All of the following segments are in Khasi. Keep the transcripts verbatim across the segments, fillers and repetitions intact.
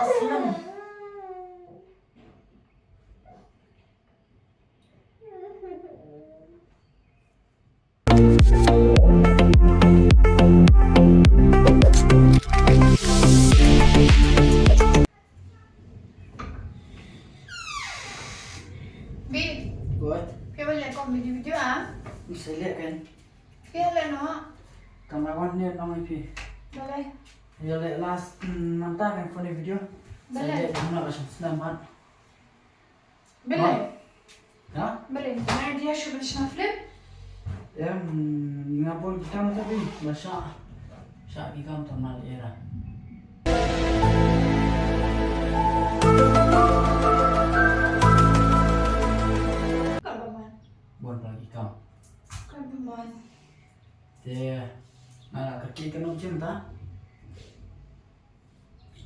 Snam. Babe. Oi. Phi wan leh kum video video ah? Ngi sa leh kan. Phi leh noh? Tang ba wan ne nong ïa phi. Balei? Ïa leh last, mm, mynta kan phone ïa video. Balei? Sa leh nong la shong snem mat. Balei? Ha? Balei? Nga dia shu ban shna film? Em, nga bun ki kam tapi ba shah, shah ki kam tang mal era. Ka ba man. Bun pla ki kam. Ka ba man. Te nga la kyrkieh ka nong jim ta.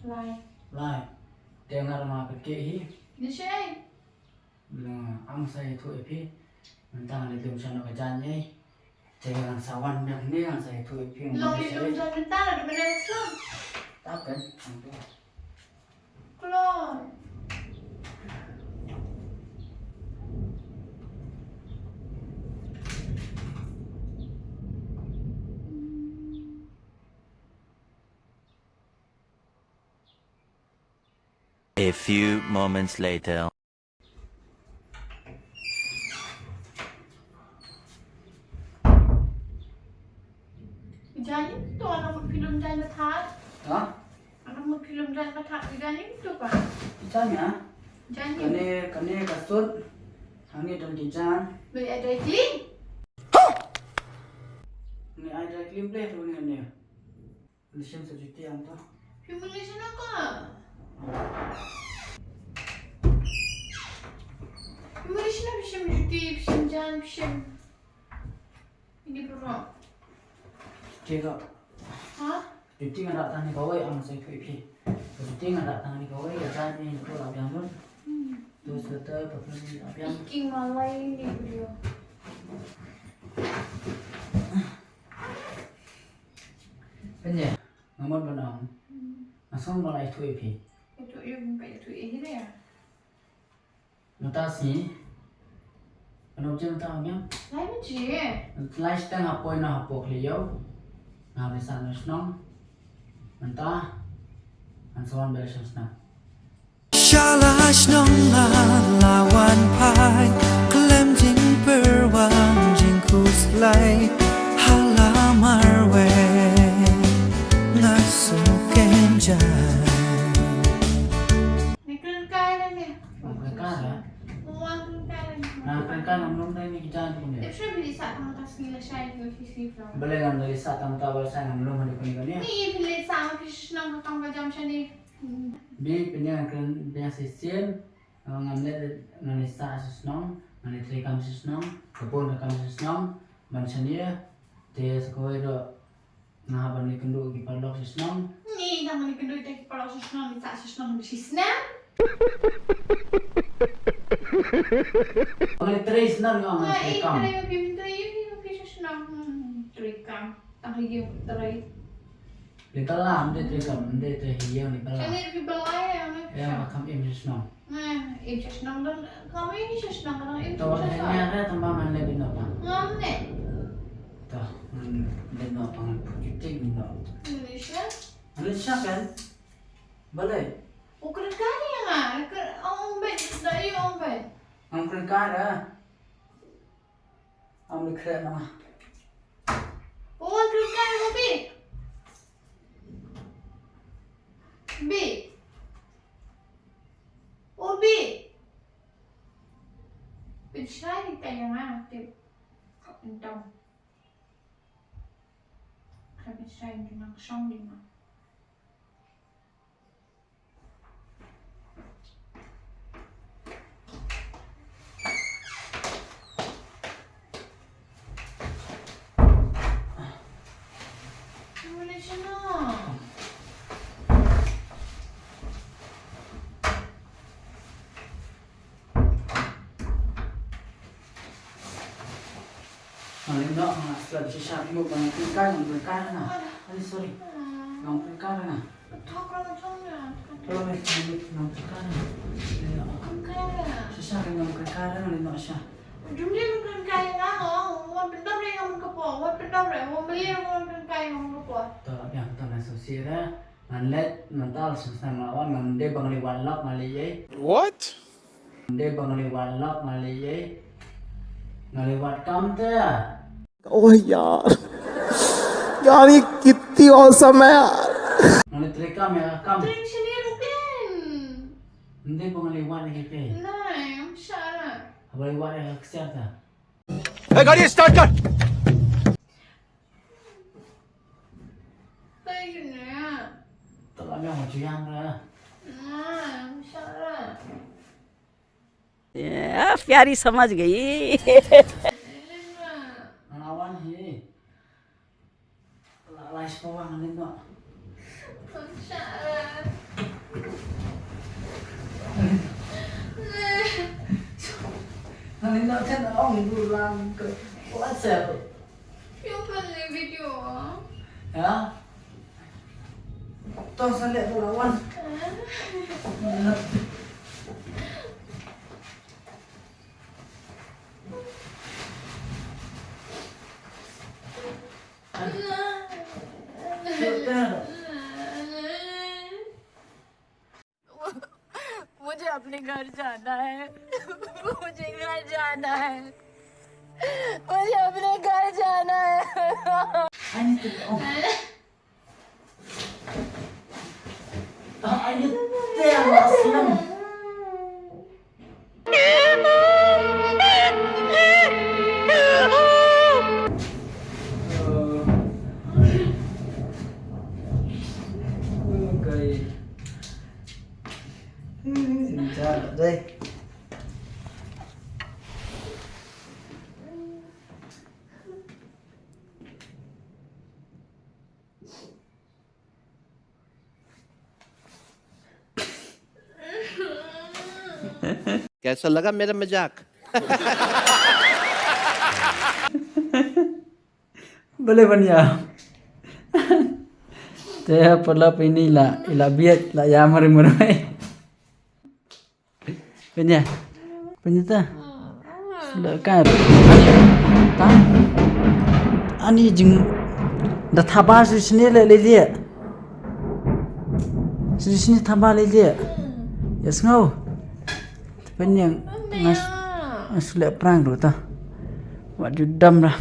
Lai. Lai. Te nga la kyrkieh hi. Ni shai. Na, ang sa ïathuh ïa phi. Mynta ngan leit lum sha noh ka jaiñ ei. Te ngan sa wan biang ne ngan sa ïathuh ïa phi. Long leit lum jaiñ mynta la da mynne slam. Tap kan? Kloi. A few moments later. Jani to, anak mut film jani bathar. Ha? Anak mut film jani bathar, jani to pa. Jani ha? Jani. Kane, kane ka sut. Hangne don ki jan. Lo ai dry clean. Ne ai dry clean ple to ne ne. Lishim sa juti ang to. Phi mut lishim na ka? Phi mut lishim na, phi shim juti, phi shim jan, phi shim. Ini bro. Tiga. Ha? Juti nga dak tang ni kawai ang sa phi phi. Juti nga dak tang ni kawai ka jan ni to la biang lut. Hmm. To sweater pa phi la biang. Iking malai ni bro. Pynjah, nga mut ban ong. Hmm. Nga sngewbha ban ïathuh ïa phi. Ïathuh ïa phi, ïathuh ïa phi de. Mynta sngi. Ano jin mynta ong ïa? Lai baje. Lai shiteng hapoh na hapoh khlieh ïew. Nga leit sah na shnong. Mynta ngan sa wan bad la shong shnong. Sha la shnong nga la wan phai, khlem jingpyrshang jingkhuslai, ha la marwei nga sngewkynjah. Ni kren kai lagi. Kren kai la. Wan kren kai lagi. Na kren kai ngam lum dei ni kita ni. Balei ngam lei sah tang ta ba sa ngam lum hadu kuni kuni. Ni phi lei sah ma phi shnong ka kam ka jam shane. Bi pynïa kren pynïa shisien, eh, ngan leit, ngan leit sah sha shnong, ngan leit trei kam sha shnong, ka bun ka kam sha shnong, ban shaniah, te sa kawei ruh nga hap ban leit kynduh ki paralok sha shnong. Ni, tang ban leit kynduh ïa ki paralok sha shnong, leit sah sha shnong, shisnem. Ngan leit trei shnong, ngan leit trei kam. Trei kam, trei kam, trei kam sha shnong. Hmm, trei kam. Tang ha ïing trei. Ni ka lam de trei kam de trei hi ïa ni ka lam. Shane phi balai ïa nga. Ïa nga kam im sha shnong. Nga im sha shnong don kam im sha shnong ka dang im sha shnong. To wan ne re tang ba ngan leit bino pa. Ngam ne. To ngan leit bino pa ngan put juti bino. Malaysia. Malaysia kan? Balei? U kren kai ïa nga, kren ong ong ben, da ïa ong ben. Ngam kren kai da. Am ni khreh na. O wan kren kai mo bi. Bi. O bi. Pynshai ni kai ïa nga tip. Kop entong. Ka pynshai ni nang shong ni ma. Nga leh noh, nga slap shisha phi mut ba nga kren kai, nga kren kai na. Ai, sorry. Ngam kren ka re nga. Thok lang jong nga. Thok lang jong nga. Ngam kren ka re nga. Ngam kren ka re nga. Shisha re ngam kren ka re nga, leh noh sha. Jong leh ngam kren ka re nga, ngam pyndap re ngam ka po, ngam pyndap re, ngam leh ngam kren ka re ngam ka po. To, biang to na so si re. Ngan leh, ngan tal shisha ma wan, ngam dei ba ngan leh wan lak ngan leh ei. What? Ngam dei ba ngan leh wan lak ngan leh ei. Ngan leh wan kam te. ओह यार, यार ये कितनी औसम है यार। Ngan leh trei kam ïa kam. Trei shane ruh ken. Ngam dei ba ngan leh wan ïa ki pei. Nai, ngam shah. Haba leh wan ïa ka ksiar ta. ए, गाड़ी स्टार्ट कर। Trei shane. Tala me ma ju yang ra. Nai, ngam shah. आ, प्यारी समझ गई। Ngan wan hi. La, la, shi pawang lim no. Ngan lim no chen ong du lang ko. Wa sel. Yung pala video. Ha? To sa leh ko lawan. मुझे अपने घर जाना है। मुझे घर जाना है। मुझे अपने घर जाना है। Ani te, oh. Ah, ani te, ang aslam. Okay. Sejak deh. कैसा लगा मेरा मजाक? Bale ban ïa. Te paralok phi ni la, la biat, la ïa mari mari. Pynïa. Pynïa ta. Sula ka. Ta. Ani jing da thaba shisne le le le. Shisne thaba le le. Yes ngau. Pynïa ngas sula prank ru ta. Wat ju dam ra.